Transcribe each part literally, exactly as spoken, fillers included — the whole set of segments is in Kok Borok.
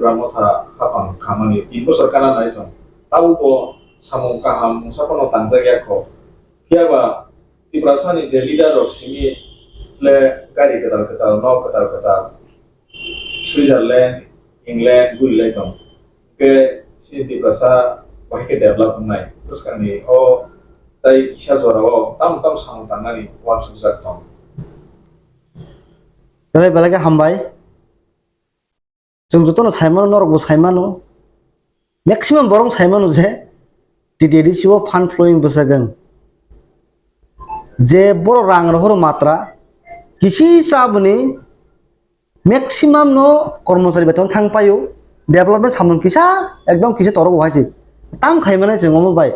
Tipra Motha hapang khamani tin bosor kana nai tong. Tabukbo samung kaham mungsa phano tangjak ya kho. Phiya ba Tiprasani je leader rok simi le gari kwtal kwtal, nok kwtal kwtal, Switzerland, England, guri lai tong. Hwnkhe chini Tiprasa bahai khe develop wngnai. Bwskangni o tai kisa jora o tamo tamo samung tangnani uansukjak tong. Belai belai khe hambai. Chwng jotono sai mano, norokbo sai mano. Maximum borok sai mano je T T A D C o fund flowing bwsajak wng. Je borok rang rohoro matra, kisi chaboni maximum no kormochari beton thang paio, development samung kisa, ekdom kisa torok bo hai se. Tam khai mano chwng omo bai.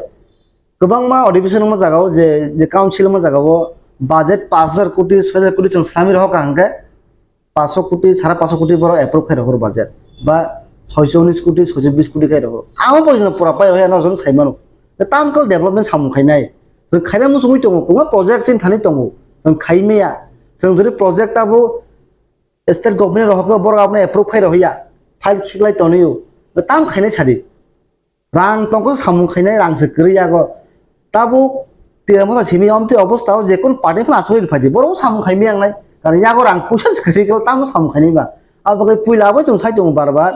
Kwbangma adhibeshon wngma jagao je, je council wngma jagao budget pash hajar koti, soi hajar koti chwng swlamwi rohor ka hwnkhe, pash koti, sara pash koti borok approve khai rohor budget. Ba soiso unis koti, soiso bis koti khai rohor. Amo pojona pura pai rohya no jong sai mano. Tam kal development samung khainai. Chwng khaina muchungwi tongo, kwbangma project chini thani tongo. Chwng khai maya. Chwng jodi project abo state government rohor khe borok abono approve khai rohya. File khiklai tonio. Tam khainai sadi. Rang tongkhe samung khainai, rang se kwrwi yago. Tabuk Tipra Motha simi omtwi obostha o jekun party phano asugwi rwphai di. Borok samung khaimaya wngnai. Karon yago rang puisa se kwrwi khe tamo samung khainai ba. Abo khe puila abo chwng sai tongo bar bar.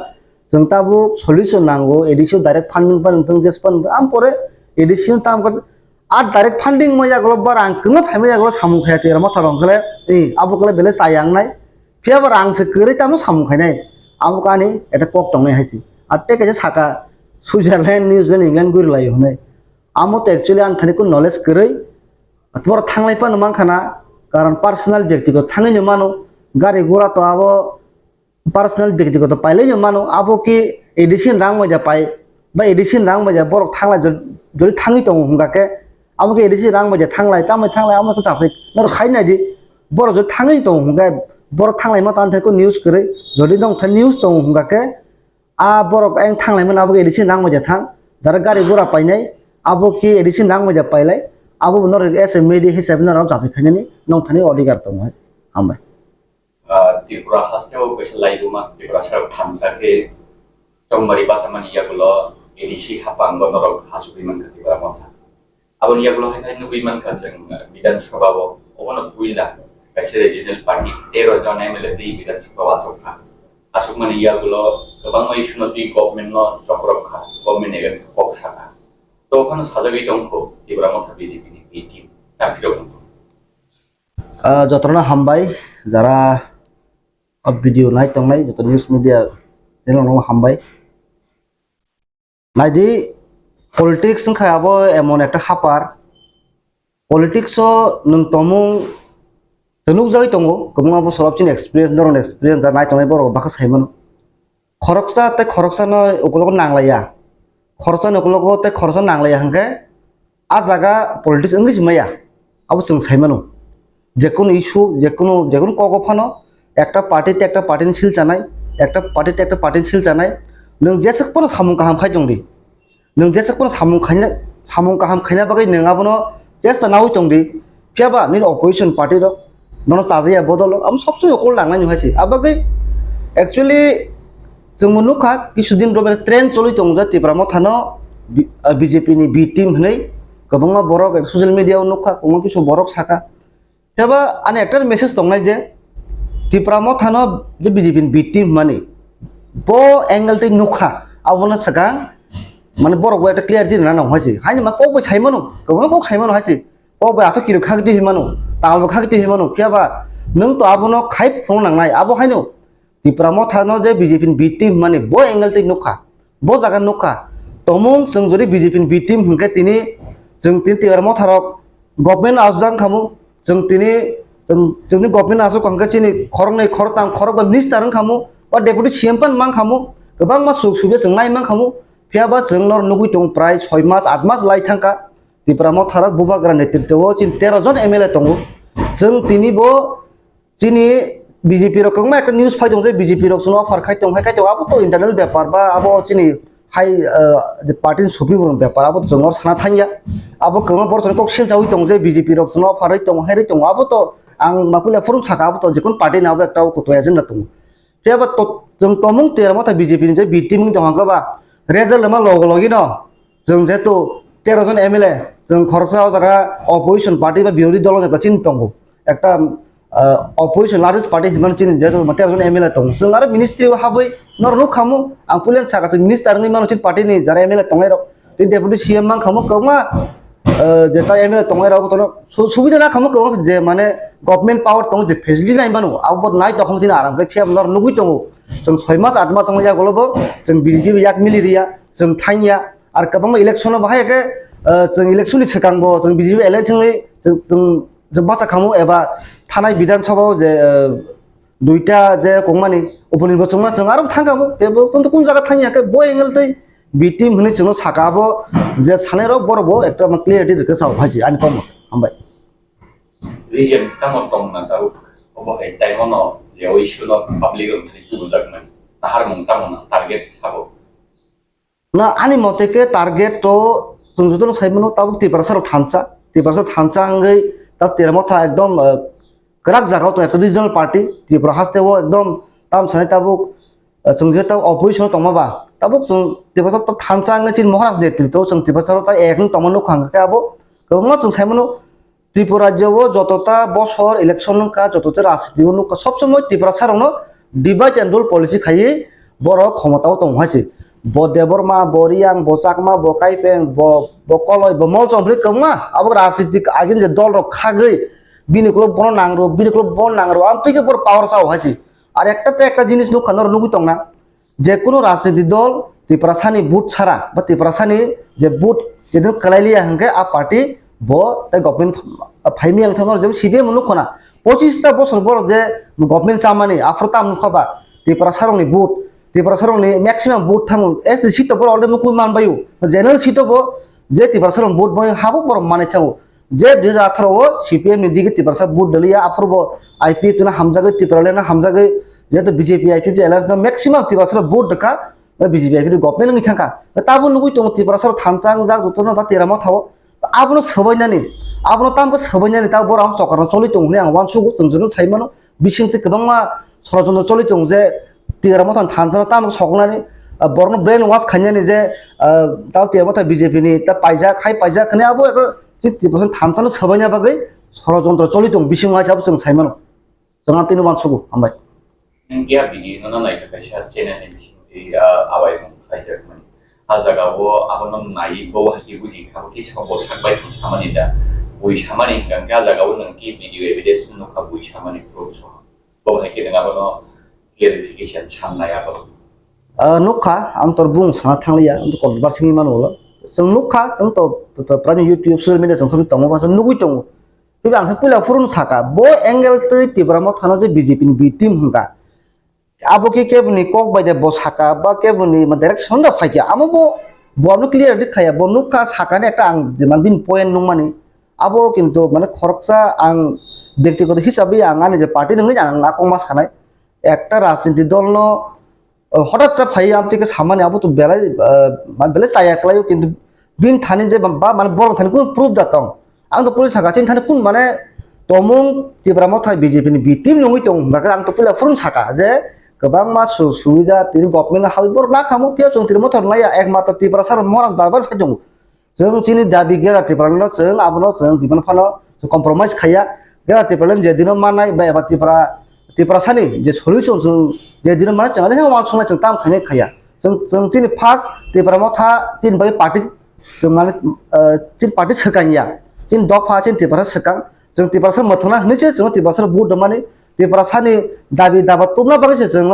Chwng tabuk solution nango, A D C o direct funding pa nangthung, jes pa nangthung. Am pore A D C o tam khe a direct funding ma yagulo ba rang kwma phaima yagulo samung khaiya Tipra Motha rok khe le. Ei, abo khe le belai chaya wngnai. Phiya ba rang se kwrwi tamo samung khainai. Amo kani eta kok tongnai hai se. Ar tei kaisa saka Switzerland, New Zealand, England guri lai hwnwi. Amo to actually ang thani kun knowledge kwrwi. Borok thanglai phano mankha na, karon personal byaktigoto thangwi no mano. Gari gura to abo personal byaktigoto pailai no mano. Abo ki A D C ni rang moja pai, ba A D C ni rang moja borok thanglai jod-, jodi thangwi tongo hwnga khe, abo ki A D C ni rang moja thanglai, tamai thanglai, amo khe chasai. Norok khai nai di, borok jodi thangwi tongo hwnga khe, borok thanglai ma tang thai ko news kwrwi, jodi nong thai news tongo hwnga khe, a borok ayang thanglai mano, abo ki A D C ni rang moja thang, jara gari gura painai, abo ki A D C ni rang moja pailai, abo bo norok as a media hisabe norok chasai khainani nong thani odhikar tongo hai se. Hambai. Ah, Tripura hasteo kaisa laibuma Tiprasa rok thansa khe chongmari basamani yagulo A D C haphango norok hachugwi mankha Tipra Motha. Aboni yagulo hai khai nugwi mankha chwng, ah, Bidhan Sabha o, obono puila kaisa regional party tero jon M L A twi Bidhan Sabha o achukha. Achukmani yagulo kwbangma issue no twi government no chokrok kha, government against kok sakha. To phano sajagwi tongkho Tipra Motha B J P ni B team. Tang phirok wngkho. Ah, jotono hambai, jara o video nai tongnai, joto news media channel no hambai. Naidi, politics wngkha abo emon ekta hapar. Politics o nwng tomung se nukjagwi tongo, kwbangma bosor chini experience, norokni experience, jara nai tongnai borok bakha sai mano. Khoroksa tei khoroksa no ukologo nanglaiya. Khoroksa ni ukologo tei khoroksa nanglaiya hwnkhe a jaga politics wngwi se maya. Abo chwng sai mano. Jekunu issue, jekunu, jekunu kogo phano ekta party tei ekta party ni sil chanai, ekta party tei ekta party ni sil chanai. Nwng jeswk phano samung kaham khai tong di. Nwng jeswk phano samung khaina, samung kaham khaina bagwi nwng abono chesta naui tong di. Phiya ba nini opposition party rok nono chajaya bodol rok abo sob somoi ukol nangnai nung hai se. Abagwi actually chwngbo nukha kisudin rok trend choli tongo je Tipra Motha no B-, ah, B J P ni B team hinwi kwbangma borok social media o nukha, kwbangma kisu borok sakha. Phiya ba ani ekta message tongnai je Tipra Motha no je B J P ni B team hwnmani bo angle tei nukha, abono swkang mane borok bo ekta clarity rwna nang hai se. Haini ma kok bai sai mano, kwbangma kok sai mano hai se. Kok bai athok kirok khakti hinmano, tal bo khakti hinmano, phiya ba nwng to abono khai phunuk nangnai, abo haino Tipra Motha no je B J P ni B team hinmani bo angle tei nukha, bo jaga nukha. Tomung chwng jodi B J P ni B team hwnkhe tini chwng tini Tipra Motha rok government asjak wngkhamu, chwng tini chwng, chwngni government aswk hwnkhe chini khoroknwi, khoroktham, khorokba minister wngkhamu, ba deputy C M pan mankhamu, kwbangma suk subya chwng nai mankhamu, phiya ba chwng nor nugwi tongo prai soi mas, at mas lai thangkha. Tipra Motha rok bubagra netritwo chini tero jon M L A tongo. Chwng tini bo chini B J P rok kwbangma ekta news phai tong je B J P rok chwngno offer khai tong hai khai tong abo to internal bepar ba abo chini hai, ah, je party ni supremo ni bepar abo to chwng oro sana thangya. Abo kwbangma borok chwngno kok silchawi tong je B J P rok chwngno offer rwi tong hai rwi tong abo to ang maphulia phurung saka abo to jekun party ni abo ekta o kutu agenda tongo. Phiya ba to-, chwng tomung Tera Motha B J P ni je B team wng tong kha ba, result rwma logo logi no chwng jehetu tero jon M L A, chwng khoroksa o jaga opposition party ba birodhi dol neta chini tongo. Ekta, ah, opposition largest party hinmani chini jehetu tero jon M L A tongo. Chwng aro ministry o habwi nor nuk khamu, ang pulen saka chwng minister wngwi mano chini party ni jara M L A tongnai rok. Tei deputy C M mang khamu kwbangma, ah, je ta M L A tongnai rok botono su-, subida na khamu kwbangma je mane government power tongo je facility nai mano, abo bo nai tong khamu tini aram khe phiya nor nugwi tongo. Chwng soi mas, at mas wngya golo bo chwng B J P bai yak mili riya, chwng thangya. Ar kwbangma election o bahai khe, ah, chwng election ni swkang bo chwng B J P bai alliance wngwi chwng, chwng, chwng bacha khamu eba thanai Bidhan Sabha o je, ah, duita je kongmani oponi bo chwngma chwng aro thang khamu, tei bo chwng to kun jaga thangya khe bo angle tei B team hinwi chwngno saka abo je sanai rok borok bo ekta ma clarity rwkhe sao phaisi ani kokno. Hambai. Region tamo tong na tabuk obo hai time no je o issue no public rok thani tubujak mani. Nahar mung tamo na target sabo. Na ani mote khe target to chwng jotono sai mano tabuk Tiprasa rok thansa, Tiprasa thansa hwngwi tab Tera Motha ekdom, eh, kwrak jaga o tong ekta regional party Tripura haste o ekdom tam sanai tabuk, eh, chwng je tabuk opposition o tongma ba tabuk chwng Tiprasa tab thansa hwngwi chini Maharaj netrito chwng Tiprasa rok ta ek wng tongma nukha hwnkhe abo kwbangma chwng sai mano. Tripura rajyo o jotota bosor election wngkha, jotota rajniti o nukha, sob somoi Tiprasa rokno divide and rule policy khaiwi borok khomota o tongo hai se. Bo Debbarma, bo Reang, bo Chakma, bo Kaipeng, bo, bo Koloi, bo Molchong, bwrwi kwbangma abo rajnitik agini je dol rok khagwi bini ukulok bono nang rw, bini ukulok bono nang rw, amtwi khe borok power chao hai se. Ar ekta tei ekta jinis nukha norok nugwi tongna. Je kunu rajniti dol Tiprasani vote sara ba Tiprasani je vote jedin kwlai liya hwnkhe a party bo tei government phaimi ang thangno je C P M nukho na pochis ta bosor borok je government chamani aphuru tam nukha ba Tiprasa rokni vote, Tiprasa rokni maximum vote thango S T seat to borok already mukui man baio, general seat to bo je Tiprasa rok vote bai habo borok manai thango. Je dui hajar atharo o C P M ni digi Tiprasa vote daliya, aphuru bo I P F T no hamjagwi, Tipraland no hamjagwi, jehetu B J P I P F T alliance no maximum Tiprasa rok vote rwkha, B J P I P F T government wngwi thangkha. Tabuk nugwi tongo Tiprasa rok thansa wngjak jotono ta Tera Motha o. Abono swbainani, abono tamkhe swbainani ta borok ang chokra no choli tongo hinwi ang uansugo, chwng jotono sai mano. Bisingtwi kwbangma sorojontro choli tongo je Tera Motha ni thansa no tamo soknani, ah, borokno brain wash khainani je, ah, tamo Tera Motha B J P ni ta paijak, hai paijak hwnwi abo eko chini Tiprasa ni thansa no swbaina bagwi sorojontro choli tongo bisingo hai se abo chwng sai mano. Chwng ang tini uansugo, hambai. Nwng khe a video no naikha kaisa channel ni bisingtwi, ah, abai mung khlaijak mani. A jaga o abono naiwi bo hai khe buji kha, bo kisa bo sak bai thang samani da. Bui samani hwnkha khe a jaga o nwng khe video evidence nukha bui samani proof soho. Bo hai khe nwng abono clarification sanlai abo. Ah, nukha, ang tor bung sana thangliya, ang to controversy ni mano ulo. Chwng nukha, chwng to, to, to, prani YouTube, social media chwng sabi tongo, ba chwng nugwi tongo. Tei ang khe puila phuru saka, bo angle twi Tipra Motha no je B J P ni B team hwnkha. Abo khe keboni kok bai de bo saka, ba keboni ma direction da phaikha, amo bo, bo abono clear di khaya, bo nukha sakani ekta ang je man bini point nukmani. Abo kintu mane khoroksa ang byaktigoto hisabe ang ani je party nungwi ang akongma sanai. Ekta rajniti dol no, uh, hotat cha phai amtwi khe samani abo to belai, uh, ma belai chaya kwlaio, kintu bini thani je ba, ba mane borok thani kunu proof da tong. Ang to police thangkha chini thani kun mane tomung Tipra Motha B J P ni B team nungwi tong hwnba khe ang to puila phuru saka je kwbangma su-, subida tini government no habwi borok na khamu phiya chwng Tipra Motha rwnaiya ekmatro Tiprasa rok Maharaj bar bar sai tongo. Chwng chini dabi Greater Tipraland no chwng abono chwng jibon phano chwng compromise khaiya. Greater Tipraland je dino mannai ba eba Tipra, Tiprasani je solution chwng je dino mannai chwng ani uansuknai chwng tam khainai khaiya. Chwng, chwng chini first Tipra Motha chini bagwi party chwng mane, eh, chini party swkang ya. Chini dopha chini Tiprasa swkang. Chwng Tiprasa mwthangna hwnwi se chwng Tiprasa vote rwmani. Tiprasani dabi daba tubna bagwi se chwng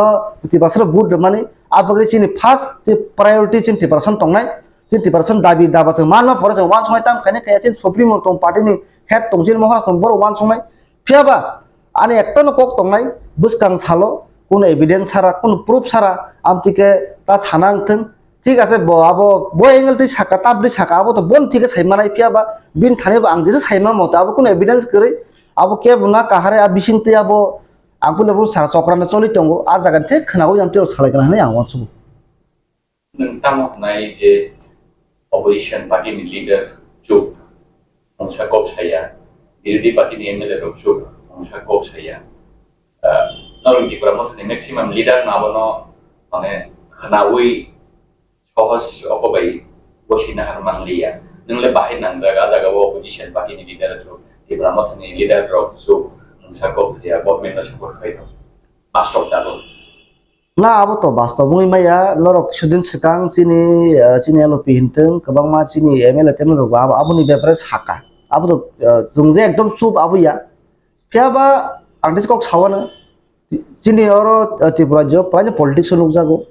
Tiprasa vote rwmani. A bagwi chini first priority chini Tiprasa tongnai. Chini Tiprasa dabi daba chwng manma pore chwng uansuknai tam khainai khaiya chini Supreme tong party ni head tong chini Mohora chwng borok uansuknai. Phiya ba ani ekta no kok tongnai bwskang salo kuno evidence sara kuno proof sara amtwi khe ta sana wngthwng. Thik ase bo abo bo angle twi saka tabri saka abo to bon thik khe sai manai phiya ba bini thani bo ang jesa sai ma moto abo kuno evidence kwrwi abo kebo na kahare a bising twi abo ang puila phuru saka chokra no choli tongo a jaga thik khwnawi ang twi salai kana hinwi ang uansugo. Nwng tamo hwnai je opposition party ni leader chup, mungsa kok saya, birodhi party ni M L A rok chup, mungsa kok saya. Ah, Norok Tipra Mothani maximum leader no abono mane khwnawi sohos oko bai bosi nahar mangliya. Nwng le bahai nangjak, a jaga o opposition party ni leader rok, Tipra Mothani leader rok chuk mungsa kok saya, government no support khai tong. Bastop da bo. Na, abo to bastop wngwi maya, norok kisudin swkang chini, eh, chini L O P hintwng, kwbangma chini M L A tei norok bo abo, aboni bepare saka. Abo to, eh, chwng je ekdom chup abo ya. Phiya ba ang tei kok sawano, chini oro, eh, Tripura rajyo praino politics o nukjago.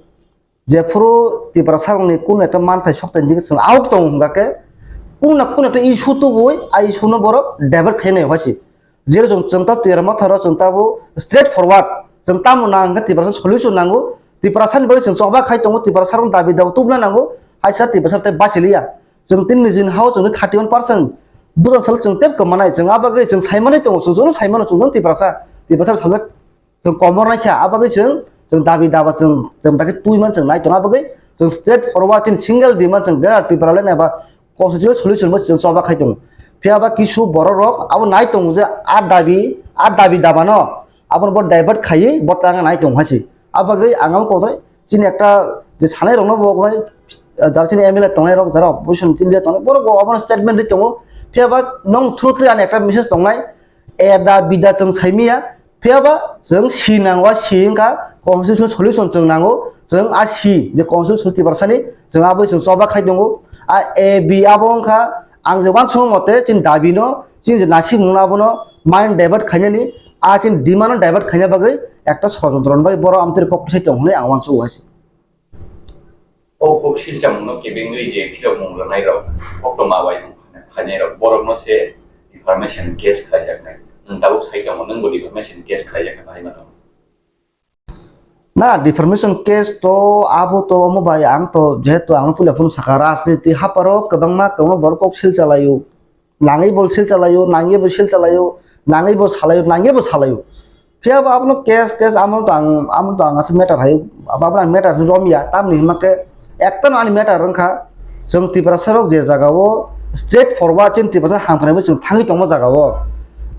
Jephuru Tiprasa rokni kunu ekta manthai sokthai ni chwng out tongo hwnkha khe, kunu na kunu ekta issue tubui, a issue no borok divert khainai hwnkha se. Jero chwng, chwng ta Tiprasa motharo chwng ta bo straight forward, chwng tamo nang hwnkhe Tiprasa solution nango, Tiprasa ni bagwi chwng choba khai tongo, Tiprasa rok dabi dabo tubuna nango, haisa Tiprasa tei bachiliya. Chwng tin nijin hao chwng thirty one percent bwsa salo chwng tep kwmanai, chwng a bagwi chwng saimani tongo, chwng jono saimano chwng jono Tiprasa, Tiprasa sajak chwng komor naikha, a bagwi chwng, chwng dabi daba chwng, chwng dagi twi man chwng nai tongo, a bagwi chwng straight forward chini single demand chwng Greater Tipraland eba constitutional solution bo chwng choba khai tongo. Phiya ba kisu borok rok abo nai tongo je a dabi, a dabi daba no abo no bo divert khaiwi bo tanga nai tongo hai se. A bagwi ang abo kotor chini ekta je sanai rok no bo jar chini M L A tongnai rok, jara opposition chini tongnai borok bo abo no statement ri tongo. Phiya ba nong through ani ekta message tongnai, a dabi da chwng saimiya, phiya ba chwng si nango, a si wngkha constitutional solution chwng nango, chwng a si je constitutional Tiprasani chwng aboni chwng choba khai tongo. A A B abo wngkha ang je uansukma mote chini dabi no, chini je naisingmung no abono mind divert khainani, a chini demand no divert khaina bagwi ekta sojontro ni bagwi borok amtwiri kok sai tong hwnwi ang uansugo hai se. O kok silchamungno kebengwi je phirokmung rwnairok, koktwma bai wng khainairok, borokno se defamation case khlaijaknai. Nwng tabuk sai tongo, nwngbo defamation case khlaijaknai bahai ma tongo? Na, defamation case to abo to omo bai ang to jehetu ang puila phunu saka, rajniti haparo kwbangma kwbangma borok kok silchalaio. Nangwi bo silchalaio, nangwi bo silchalaio, nangwi bo salaio, nangwi bo salaio. Phiya bo abono case, case amo to ang, amo to ang asa matter hai, abo, abo ang matter hai romya, tamni hima khe ekta no ani matter wngkha, chwng Tiprasa rok je jaga o straight forward chini Tiprasa hamkrai bo chwng thangwi tongma jaga o.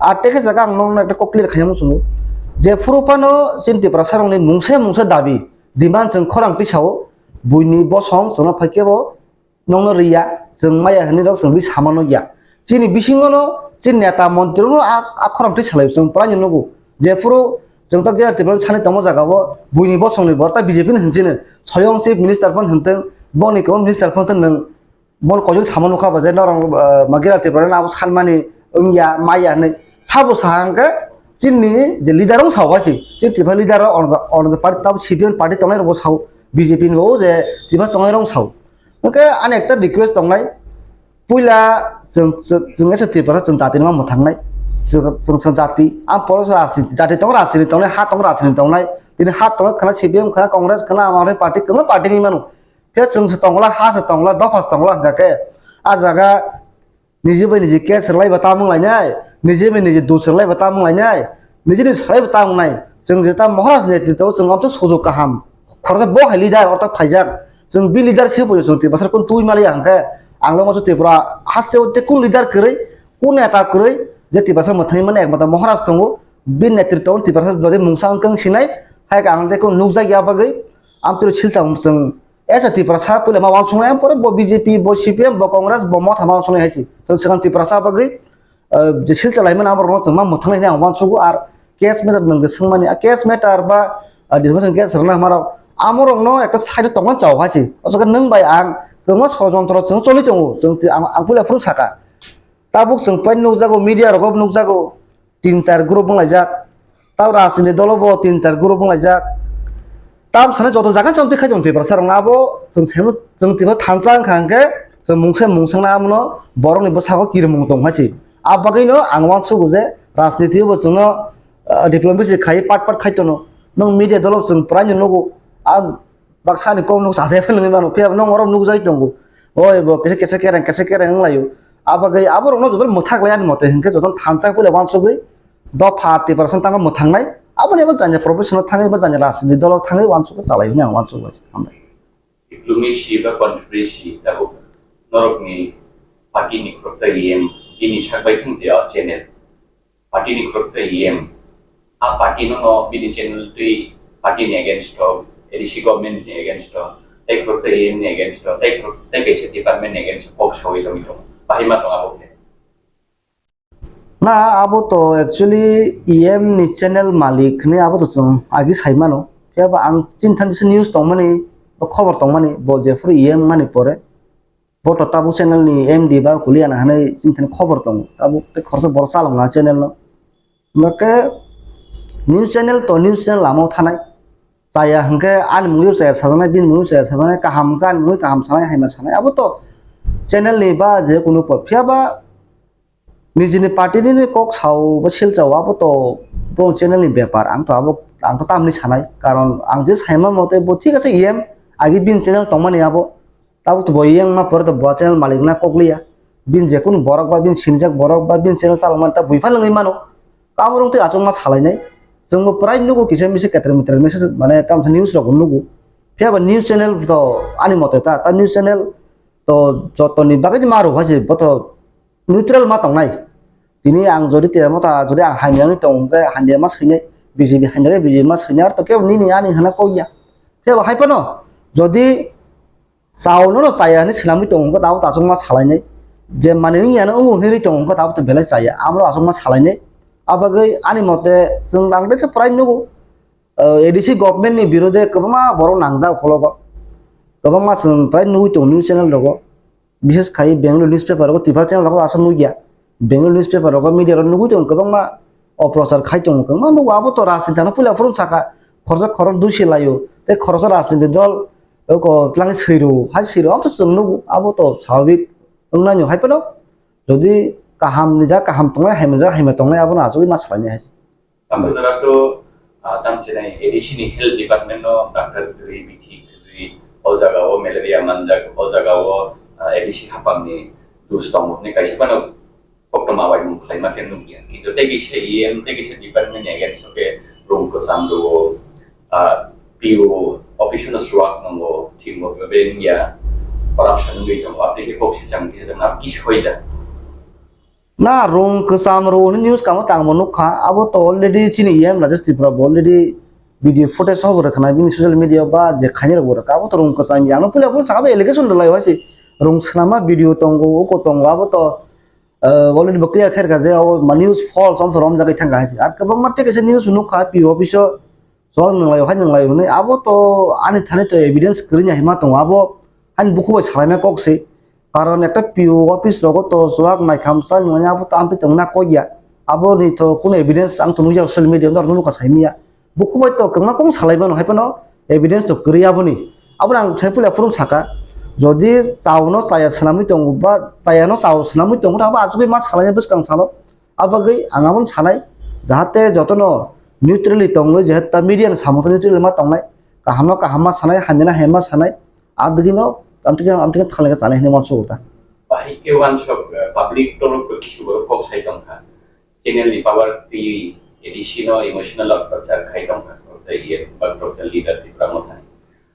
Ar tekhe jaga ang nokno ekta kok clear khaina muchungo. Jephuru phano chini Tiprasa rokni mungsa mungsa dabi, demand chwng khorang tisao, buini bosong chwngno phaikhe bo, nokno riya, chwng maya hinwi rok chwng ri samano ya. Chini bisingo no, chini neta montri no a, a khorang twi salai chwng prai nugo. Jephuru chwng ta Greater Tripura sani tongma jaga o, buini bosongni borta B J P ni hinchini, soyong chief minister phano hintwng, boni kwbang minister phano hintwng nwng, bon koichwng sama nukha ba je norok, eh, ma Greater Tripura no abo sanmani wngya, maya hinwi. Sabo sa hwnkhe chini je leader wng sao hai se, chini Tripura leader rok ono, ono party tamo C P M party tongnai rok bo sao, B J P ni bo je Tripura tongnai rok wng sao. Hwnkhe ani ekta request tongnai, puila chwng, chwng, chwng esa Tripura chwng jati no mwthangnai, chwng, chwng, chwng jati, ang poro rajniti, jati tongo rajniti tongnai, ha tongo rajniti tongnai, tini ha tongo khwna C P M khwna Congress khwna ama party kwbangma party hinwi mano, phiya chwng se tongla, ha se tongla, dopha se tongla hwnkha khe, a jaga Niji bai niji case rwlai ba tamung lainai, niji bai niji dus rwlai ba tamung lainai, niji ni salai ba tamung nai. Chwng je ta Maharaj ni netrito, chwng amtwk sujuk kaham. Khoroksa bo hai leader orta phaijak. Chwng bi leader se bo chwng Tiprasa kun twi maliya hwnkhe, ang lo masu Tripura haste o te kun leader kwrwi, kun neta kwrwi, je Tiprasa mwthangwi mani ekmata Maharaj tongo, bi netrito Tiprasa jodi mungsa wngkang sinai, hai ka ang te kun nukjak ya bagwi, amtwk silcham chwng Esa Tiprasa puila ma uansuknai, ang pore bo B J P, bo C P M, bo Congress, bo Motha ma uansuknai hai se. Chwng swkang Tiprasa bagwi, eh, je silchalaimani abo rokno chwng ma mwthangnai hinwi ang uansugo, ar case matter nwng je swngmani, a case matter ba, ah, defamation case rwna hwnmarok, amo rokno ekta side o tongmani chao hai se. O jaga nwng bai ang kwbangma sorojontro chwng choli tongo, chwng ti-, ang, ang puila phuru saka. Tabuk chwng pai nukjago, media rogo nukjago, tin char group wnglaijak. Tamo rajniti dolo bo tin char group wnglaijak. Tam sanai joto jaga chong twi khai tong Tiprasa rokno abo chwng seno chwng twibo thansa wngkha hwnkhe chwng mungsa mungsangna abono borokni bwskango kirimung tong hai se. Abo bagwino ang uansugo je rajniti bo chwngno, ah, diplomacy khai part part khai tono. Nwng media dolo chwng praino nugo. Ang Baksa ni kok nuk saje phel wngwi mano, phiya bo nong oro nukjagwi tongo. Oi bo kisa, kisa kereng, kisa kereng wnglaio. Abagwi aborokno joto mwthak lai ani mote hinkhe joto thansa puila uansugwi dopha Tiprasa tangma mwthangnai. Aboni abo janya professional thangwi ba janya rajniti dolo thangwi uansugwi chalai hwnwi ang uansugwi hambai. Diplomacy ba conspiracy tabuk norokni party ni khoroksa E M bini sak bai thang je o channel. Party ni khoroksa E M A party no no bini channel twi party ni against o, A D C government ni against o, tei khoroksa E M ni against o, tei khorok-, tei kaisa department ni against o kok sawi tongwi tongo. Bahai ma tong abo khe. Na, abo to actually E M ni channel malik ni abo to chwng agi sai mano. Phiya ba ang chini thani se news tongmani, bo khobor tongmani, bo jephuru E M mani pore. Bo to tabuk channel ni M D ba kuliya na hinwi chini thani khobor tongo. Tabuk tei khoroksa borok chalok na channel no. Hwnkhe news channel to news channel lama o thanai. Chaya hwnkhe ani mungwi chaya sajaknai, bini mungwi chaya sajaknai, kaham hwnkhe ani mungwi kaham sanai, haima sanai. Abo to channel ni ba je kunu por. Phiya ba nijini party ni kok sao ba silchao abo to bo channel ni bepar. Ang to abo, ang to tamni sanai. Karon ang je saima mote bo thik ase E M agi bini channel tongmani abo. Tabuk to bo yang ma pore to bo channel malik na kok liya. Bin je kunu borok ba bin sinjak borok ba bin channel chalok man ta bui phalangwi mano. Kaborok tei achuk ma salainai. Chwng bo prai nugo kisa misa keter meter message mane tamsa news rok nugo. Phiya ba news channel to ani mote ta, ta news channel to jotoni bagwi ma rok hai se bo to neutral ma tongnai. Tini ang jodi te mo ta jodi ang hamya wngwi tong hwnkhe hamya ma swinai, B J P hamya khe B J P ma swinai, ar to kebo nini ani hana kok ya. Phiya ba hai phano jodi Chao no no chaya hinwi swnamwi tongo hwnkhe tabuk to achukma salainai. Je manwi wngya no wngo hinwi tongo hwnkhe tabuk to belai chaya. Amoro achukma salainai. Abagwi ani mote chwng ang teisa prai nugo, ah, A D C government ni birode kwbangma borok nangjak ukhologo. Kwbangma chwng prai nugwi tongo news channel rogo. Bishes khai Bengali newspaper rogo, Tripura channel rogo aswk nugya. Bengali newspaper rogo media rogo nugwi tongo kwbangma oprochar khai tongo kwbangma nugo. Abo to rajniti no puila phuru saka khoroksa khorok dui se laio. Tei khoroksa rajniti dol Oko twlangwi swi rw, hai swi rw, abo to chwng nugo, abo to swababik wngnai no, hai phano jodi kaham ni jak kaham tongnai, hamya ni jak hamya tongnai, abono achugwi ma salainai hai se. Tamo jora to, ah, tamo chinai A D C ni health department no doctor kwrwi, bithi kwrwi, o jaga o malaria manjak, o jaga o, ah, A D C hapang ni dus tongo hinwi kaisa phano koktwma bai mung khlaima khe nukya. Kintu tei kisa E M, tei kisa department ni against o khe rung kwcham rwo, ah, P O office no chuak nungo, thik bo bebeng ya, corruption wngwi tongo, aboni khe kok sichang kisa jang abo ki soi da? Na, rung kwcham rwo hwnwi news kamo tangbo nukha, abo to already chini E M Rajesh Tripura bo already video footage sobo rwkhanai bini social media ba je khainai rokbo rwkha, abo to rung kwcham ya, ano puila phuru saka bo allegation rwlai hai se rung swnamma video tongo, uko tongo, abo to Ah, already bo clear khairkha je abo ma news false, abo to romjagwi thangkha hai se. Ar kwbangma tei kaisa news nukha P O office o, chuak nwnglai hai nwnglai hwnwi. Abo to ani thani to evidence kwrwini hai ma tongo. Abo ani bukhubai salaima kok se. Karon ekta P O office rogo to chuak naikham chai nwnglai abo to amtwi tongna kok ya. Aboni to kunu evidence ang to nukya social media norok nukha saimanya. Bukhubai to kwbangma kok salai mano hai phano evidence to kwrwi aboni. Abono ang sai puila phuru saka, jodi chao no chaya swnamwi tongo ba chaya no chao swnamwi tongo, abo achugwi ma salainai bwskang salo. Abagwi ang abono sanai, jahate jotono neutrally tongwi, jahate media ni samung neutrally ma tongnai, kaham no kaham ma sanai, hamya no hamya ma sanai, adwgwi no amtwkhe amtwkhe thanglai khe chanai hinwi uansukgo ta. Bahai khe uansuk, eh, public torof khe kisu borok kok sai tongkha. Channel ni power twi A D C no emotional torture khai tongkha, khoroksa E M ba khoroksa leader Tipra Mothani.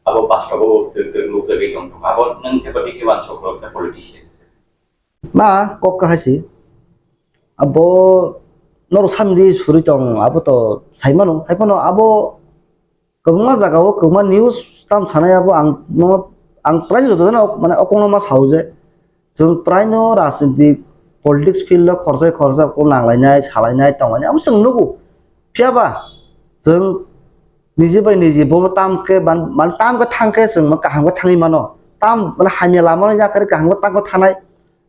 Abo bastobo twk twk nukjagwi tongkha. Abo nwng khe bati khe uansuk khoroksa politician. Na kok kahai si. Abo norok samdi suri tong, abo to sai mano. Hai phano abo Kwbangma jagao kwbangma news tam sanai abo ang no, ang prai joto jano mane o kokno ma sao je chwng prai no rajniti politics field o khorsa khorsa kok nanglainai, salainai, tonglainai abo chwng nugo. Phiya ba chwng niji bai niji bo tam khe ban-, mane tam khe thang khe chwng kaham khe thangwi mano. Tam mane hamya lama no yakari kaham khe tam khe thanai.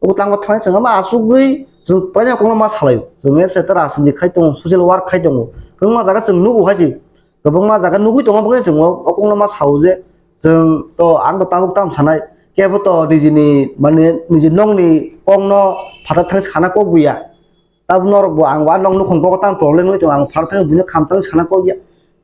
Abo tangma thanai chwng ma achugwi chwng paina kokno ma salaio. Chwng se ta rajniti khai tongo, social work khai tongo. Kwbangma jaga chwng nugo hai se. Kwbangma jaga nugwi tongo, bwkhe chwng o kokno ma sao je chwng to ang to tabuk tam sanai. Kebo to nijini mane niji nongni kokno phatar thang sana kok buya. Tabuk norok bo ang bo a nok nukhung kok tang problem wi tongo, ang phatar thang buino kham thang sana kok ya.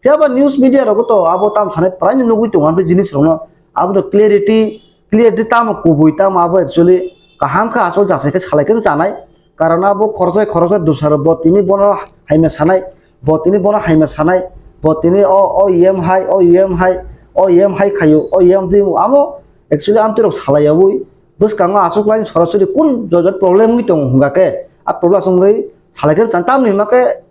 Phiya ba news media rogo to abo tam sanai prai no nugwi tongo, abo jinis rokno abo to clarity, clarity tamo kubui tamo abo actually kaham khe asol jachai khe salai khe chanai, karon abo khoroksa khoroksa dusaro bo tini bono haima sanai, bo tini bono haima sanai, bo tini o, o E M hai, o E M hai, o E M hai khaio, o E M twi amo actually amtwi rok salai yawi bwskango aswk line sorasori kun jot jot problem wngwi tongo hwnga khe a problem aswk wngwi salai khe chan tamni hwnba khe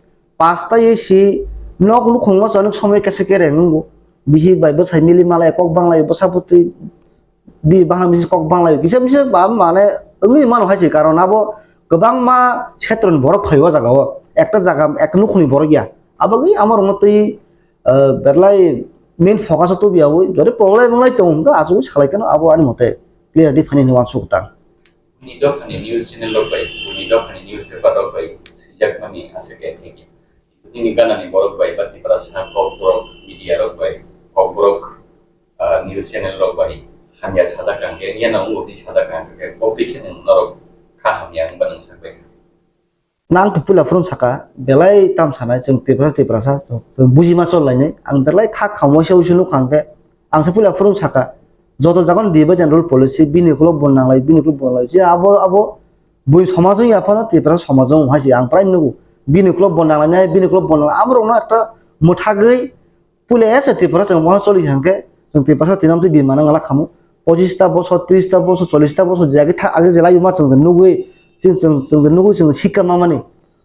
Pasta ye si nok nukhung ma chwng somoi kese kere nungo. Bihik bai bwsai mili malai kok banglai bwsa putui bi baham bisi kok banglai kisa bisa ba mane wngwi mano hai se karon abo kwbangma setron borok phai o jaga o ekta jaga ekta nukhungni borok ya. Abo wngwi amo rokno twi, eh, berlai main focus o tubi abo jodi problem wnglai tong hwnkhe asugwi salai kheno abo ani mote clarity phani hwnwi uansuk tang. Buini dophani news channel rok bai, buini dophani news paper rok bai swijakmani aswk khe thik ya. Nini ganani borok bai ba Tiprasa Kokborok media rok bai, Kokborok, ah, news channel rok bai hamya sajak kang khe, yano wngwi sajak kang khe, public channel norok kha hamya wngba nwng sak bai kha. Nang to puila phuru saka, belai tam sanai, chwng Tiprasa, Tiprasa, chwng, chwng buji ma chol lainai. Ang belai kha khamwi se uisu nukha hwnkhe, ang se puila phuru saka, joto jagan divide and rule policy, bini ukulok bo nanglai, bini ukulok bo nanglai. Je abo, abo bui somajwng ya phano Tiprasa somajwng hai se ang prai nugo. Bini ukulok bo nanglainai, bini ukulok bo nanglai. Amorokno ekta mwthagwi puila ese Tiprasa chwng moha choli hwnkhe, chwng Tiprasa tinam twi bini manang ala khamu. Pochista bosor, trista bosor, cholista bosor je age tha-, age je laiyuma chwng je nugwi, chwng, chwng, chwng je nugwi chwng sikha mamani.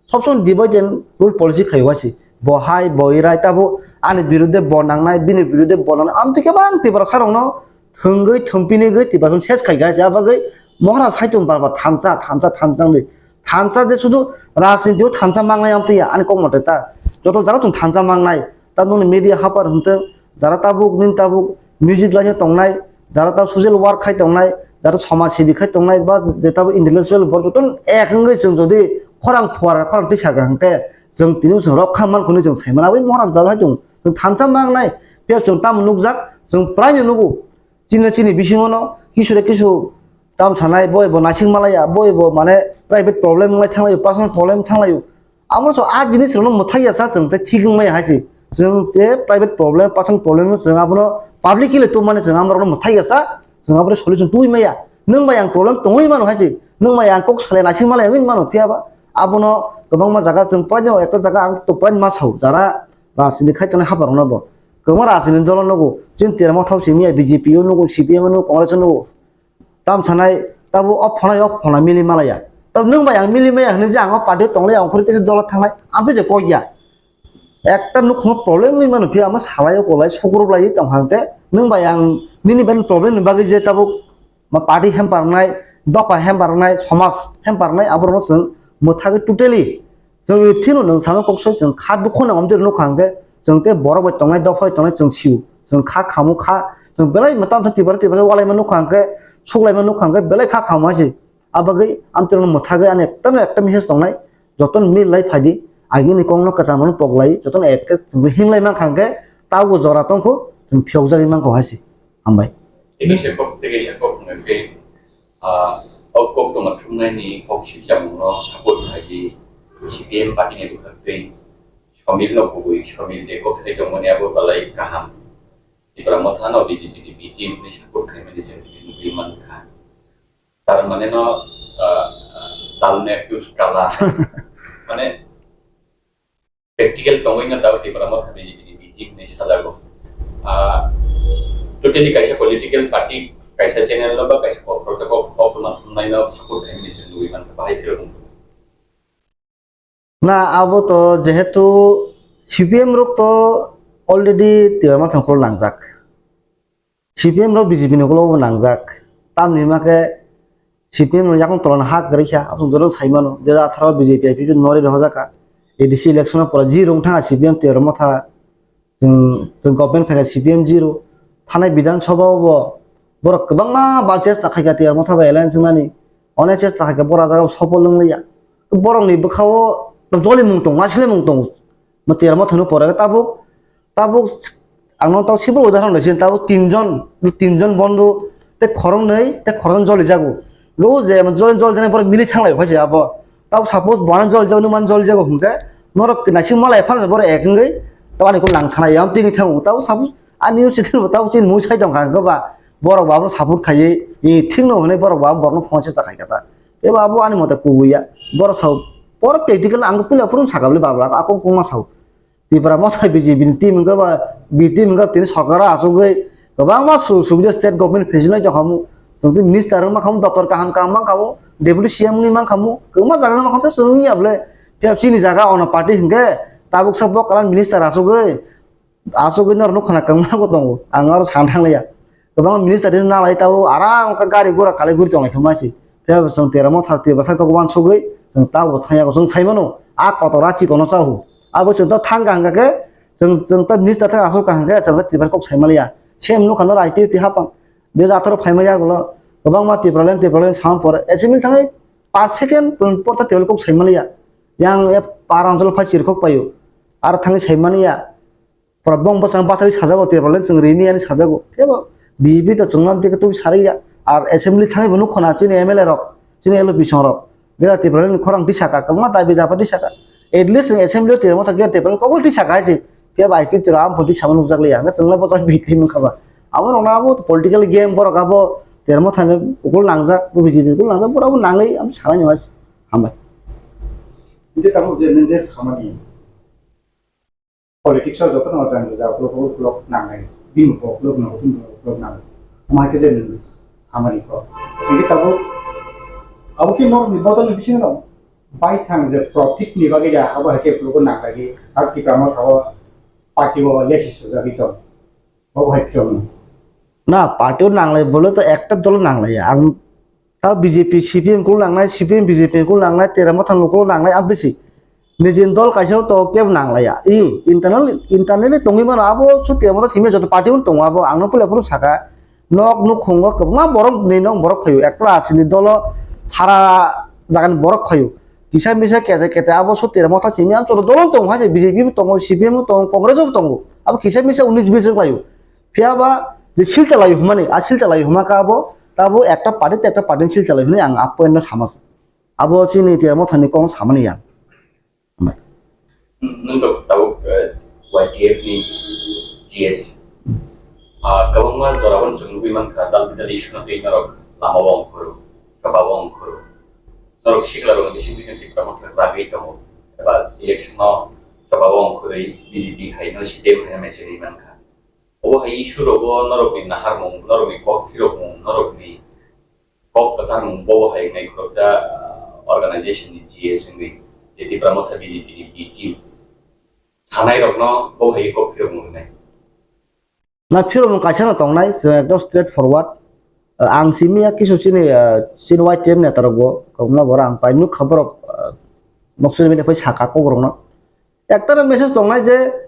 Sob somoi divide and rule policy khai wasi. Bo hai, bo irai, tabo ani birudhe bo nangnai, bini birudhe bo nangnai. Amtwi khe bang Tiprasa rokno thwngwi, thwngpinigwi Tiprasa ses khai kha. Abagwi Maharaj saitung bar bar thansa, thansa, thansa wngwi. Thansa je sudu rajniti o thansa mangnai amtwi ya, ani kok mote ta. Joto jaga tong thansa mangnai. Ta nungni media hapar hwntwng, jara tabuk, nini tabuk, music line o tongnai, jara ta social work khai tongnai, jara somaj sebi khai tongnai, ba je tabuk intellectual borok joto ek wngwi chwng jodi khorang phuar, khorang tisa kha hwnkhe chwng tini chwng rok kha mankha hwnwi chwng sai mano. Aboni Maharaj dal hai chwng, chwng thansa mangnai, phiya chwng tamo nukjak, chwng praino nugo. Chini chini bisingo no kisu re kisu tam sanai, boi bo naising malaya, boi bo mane private problem wngwi thanglaio, personal problem thanglaio. Amo so a jinis rokno mwthai ya sa chwng tei thik wng maya hai se. Chwng se private problem, personal problem no chwng abono publicly tubmani chwng amorokno mwthai ya sa, chwng aboni solution tubui maya. Nwng bai ang problem tongwi mano hai se. Nwng bai ang kok salai naising malai wngwi mano phiya ba. Abono kwbangma jaga chwng poino ekta jaga ang to point ma sao jara rajniti khai tongnai haphar rokno bo. Kwbangma rajniti dolo nugo chini Tiprasa motha simi ya B J P o nugo, C P M o nugo, Congress o nugo. Tam sanai, tabo o phonai, o phonai mili malaya. Tab nwng bai ang mili maya hwnwi je ang o party o tonglai, ang khorok teisa dolo thanglai, ang to je kok ya. Ekta nukhungo problem wngwi mano, phiya amo salai o kolai, sukruk lai tong hang te, nwng bai ang nini bai problem ni bagwi je tabuk ma party hem parnai, dopha hem parnai, somaj hem parnai, aborokno chwng mwthagwi totally Chwng thino nwng sama kok soi chwng kha dukho nang omtwi rwno kha hwnkhe chwng tei borok bai tongnai dophai tongnai chwng sio. Chwng kha khamu kha, chwng belai mwtam sa tibara tibara walaima nukha hwnkhe, suklaima nukha hwnkhe belai kha khamu hai se. Abagwi amtwi rwno mwthagwi ani ekta no ekta message tongnai, jotono mil lai phaidi, agini kokno kwcham rwno pok lai, jotono ek khe chwng hinglai mankha hwnkhe tabuk jora tongkho, chwng phiyokjagwi mankho hai se. Hambai. Tini se kok, tini se kok hwnkhe Ah, o kok tongma thumnaini kok sipjamungno support khlaiwi C P M party ni bwkhak twi Somil no kubui, Somil je kok sai tongmani abo belai kaham. Tipra Motha no B J P ni B team ni support khlaimani chwng tini nugwi mankha. Tar mane no, ah, ah, dal ne accuse kala. Mane practical tongwi no tao Tipra Motha B J P ni B T hinwi sajago. Ah, totally kaisa political party, kaisa channel no ba kaisa kok, kok, kok, kok tongma thumnai no support khaimani se nugwi mankha, bahai phirok wngkha. Na, abo to jehetu C P M rok to already Tipra Motha ni ukulok nangjak. C P M rok B J P ni ukulok bo nangjak. Tamni hwnba khe C P M rok yakung tolano ha kwrwi kha, aboni jora sai mano. Dui hajar atharo B J P I P F T nori rohorjak kha. A D C election o pora zero wng thang kha C P M Tipra Motha. Chwng, chwng government phai kha C P M zero. Thanai Bidhan Sabha o bo borok kwbangma ba chesta khai kha Tipra Motha bai alliance wngnani. Onek chesta khai kha, borok ah jaga o sopol wng liya. Borokni bwkha o jolimung tongo, masilemung tongo. Mo Tipra Motha no pore tabuk, tabuk ang no tabuk simple udahoron rwsini, tabuk tinjon, tinjon bondhu tei khoroknwi tei khoroknwi joli jago. Lo je joli joli jani borok mili thanglai phai se abo. Tabuk suppose bo ano joli jago, nwng mano joli jago hwnkhe norok naising malai phano borok ek wngwi tabuk ani ukulok nang thana ya, tini thango. Tabuk suppose ani news channel bo tabuk chini mui sai tong kha hwnkhe ba borok bo abono support khaiwi, e, thik no hwnwi borok bo borokno phone chesta khai kha ta. Tei bo abo ani mote kubui ya. Borok sao, borok practical ang puila phuru saka bwle babra, ako kungma sao. Tipra Motha B J P ni team wngkha ba, B team wngkha tini sorkar o achugwi kwbangma su-, subida state government phesinai tongkhamu. Chwng tei minister wngma khamu, doptor kaham kaham mankhamu, deputy C M wngwi mankhamu, kwbangma jaga wngma khamu, chwng wngya bwle. Phiya chini jaga ono party hinkhe, Tabuk sa bo kalan minister asugwi, asugwi norok nukha na kwbangma bo tongo. Ang aro sana thanglaiya. Kwbangma minister de nalai tabo aram kha gari gura kalai guri tonglai thangma si. Phiya bo chwng Tera Motha Tiprasa kok uansugwi chwng tabo thangya chwng saimano. A kotor a chikono chahu. Abo chwng to thang kaham khe chwng, chwng to minister thang asuk kaham khe chwng to Tiprasa kok saimaliya. Same nukha no I P F T hapang. Dui hajar atharo phaimaliya gulo. Kwbangma Tipraland, Tipraland samang pore. Assembly thangwi paanch second por ta Tipraland kok saimaliya. Yang e par anchal phai chirkhok paio. Ar thangwi saimaniya. Pora bong bwsang bachai sajago, Tipraland chwng rini ani sajago. Kebo B J P to chwngno amtwi khe twi sarikya. Ar assembly thangwi bo nukho na chini M L A rok, chini L O P song rok. Gera Tipraland khorang twi saka, kwbangma dabi daba twi saka. At least chwng assembly o Tera Motha gera Tipraland kokol twi saka hai se. Kebo I P F T rok amphoi twi sama nukjak liya. Hwnkhe chwngno bochai bihik twi mankha ba. Abo rokno abo political game borok abo Tera Motha ni ukul nangjak, B J P ukul nangjak, borok abo nangwi abo sanai nw hai se. Hambai. Hwnkhe tabuk je nini je samani politics o jotono jang jang uklok uklok nangnai, bini bo uklok nango, bini bo uklok nango. Omo hai khe je nwng samani kok. Hingke tabuk abo khe norokni bodolni bisingo no baithang je profit ni bagwi ja abo hai khe uklok nanglai, tak Tipra Motha o party o lesis sojagwi tong. Bo hai khe no. Na, party o nanglai bole to ekta dolo nanglaiya. Ang ta B J P, C P M kulu nangnai, C P M, B J P kulu nangnai, Tera Motha kulu nangnai, ang bisi. Nijini dol kaisa to kebo nanglaiya. I, internal, internally tongwi mano, abo su Tera Motha simi joto party o tongo abo, ang no puila phuru saka. Nok nukhungo kwbangma borok ni nok borok phaio. Ekla asini dolo sara jagani borok phaio. Kisa misa kete kete abo su Tera Motha simi ang joto dolo tongo, hai se B J P bo tongo, C P M bo tongo, Congress bo tongo. Abo kisa misa unis bis wng laio. Phiya ba je sil chalai humani, a sil chalai huma ka abo, tabo ekta party te ekta party ni sil chalai hwnwi ang a point no sama se. Abo chini Tera Motha ni kok samani ya. Nwng tabuk, tabuk, eh, Y T F ni G S. Ah, kwbangma jora o chwng nugwi mankha, dal bidal issue no twi norok lama o ongkhoro, choba o ongkhoro. Norok sikla rok ni bising bising Tipra Motha bagwi tongo. Eba election no choba o ongkhorwi B J P hai no C P M hai no mecheri mankha. Obo hai issue rogo norokni naharmung, norokni kok phirokmung, norokni kok kwchangmung bobo hai wngnai khoroksa, ah, organization ni G S wngwi, je Tipra Motha B J P ni B team. Sanai rokno bo hai kok phirokmung wngnai. Na phirokmung kaisa no tongnai, chwng ekdom straight forward. Ah, ang simi ya kisu chini, ah, chini Y T F neta rok bo, kokno borok ang pai nukha borok, ah, noksa bini phai saka kok rokno. Ekta no message tongnai je,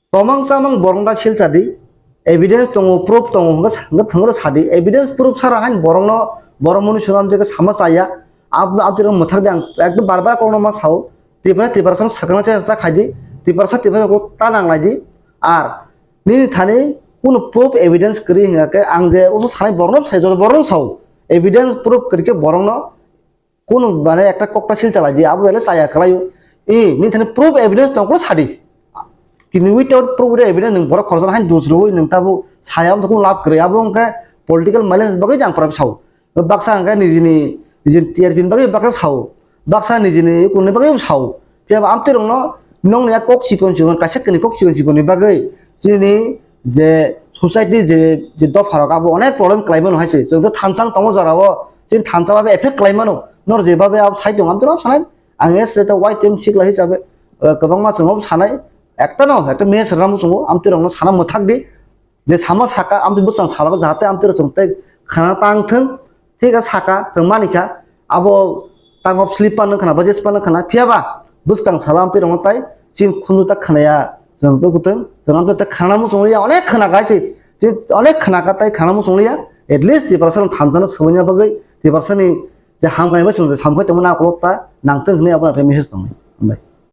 Tomang chamang borok da silcha di, evidence tongo, proof tongo, hwnkhe sa-, hwnkhe thwngwi sa di, evidence proof sara hain borokno, borok mwnwi swnam je khe sama chaya, ab-, aboni mwthak de ang ekdom bar bar kokno ma sao, Tripura, Tripura sang swkang se ta khai di, Tripura sa Tripura ko ta nang lai di, ar nini thani kunu proof evidence kwrwi hwnkhe ang je usu sanai borokno sai, joto borokno sao, evidence proof kwrwi khe borokno Kunu mane ekta kokta sil chalai di, abo belai chaya kwlaio. I, nini thani proof evidence tong kunu sadi. Kini without proof without evidence nwng borok khoroksa hain dos rwui nwng tabuk saya wngkha kunu lab kwrwi. Abo wngkha political malice bagwi jang kwrwi sao. Baksa hwnkhe nijini, nijini T R P ni bagwi baksa sao. Baksa nijini kunni bagwi sao. Phiya ba amtwi rokno nongni a kok chikon chikon, kaisa kini kok chikon chikon ni bagwi chini je society je, je dopha rok abo onek problem kwlai mano hai se. Chwng khe thansa wng tongo jora o, chini thansa abo effect kwlai mano. Nor je babe abo sai tongo, amtwi rok sanai. Ang yes, eta white team sikla hisabe, eh, kwbangma chwng abo sanai. Ekta no, ekta message rwna muchungo, amtwi rokno sana mwthak di. Je sama saka, amtwi bwsang salo jahate amtwi rok chwng tei khana tang thung, thik a saka, chwng mani kha, abo tango slip pan wngkha na, ba jes pan wngkha na, phiya ba bwskang salo amtwi rokno tai chini khunju ta khanaya, chwng tei kwtwng, chwng amtwi ta khana muchung liya, onek khana kha se, chini onek khana kha tai khana muchung liya, at least Tiprasa rok thansa no swmai na bagwi, Tiprasa ni je ham khainai bai chwng je sam khai tongmani akolok ta nang thung hwnwi abo message tongo. Hambai.